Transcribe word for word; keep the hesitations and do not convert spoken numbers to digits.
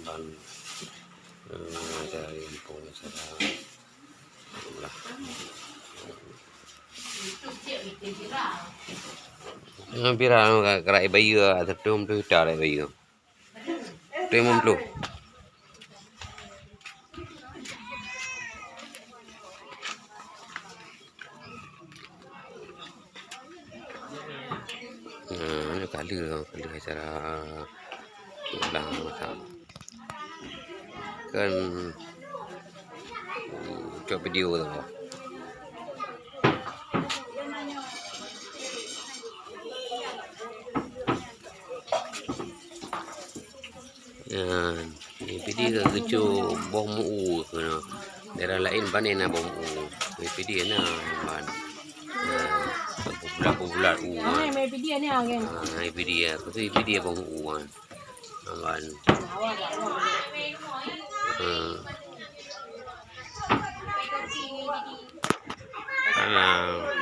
Kan, eh, dari Kampung Salam. Lah. Eh, pira ka, ka rakyat bayeue, seratus lima puluh hektar rakyat bayeue. Seratus lima puluh. Nah, ni kala, kala acara ulang masa. Kan, hmm, cok video tu. Nyan, nyan pih di ka geucok boh meu-u keunoe. Daerah laén pane na boh meu-u. Nyan pih di na ban. Nah, bulat-bulat u kan. Ah, nyan pih di ya. Keutu pih di boh meu-u kan. Ban. Hmm. Alah.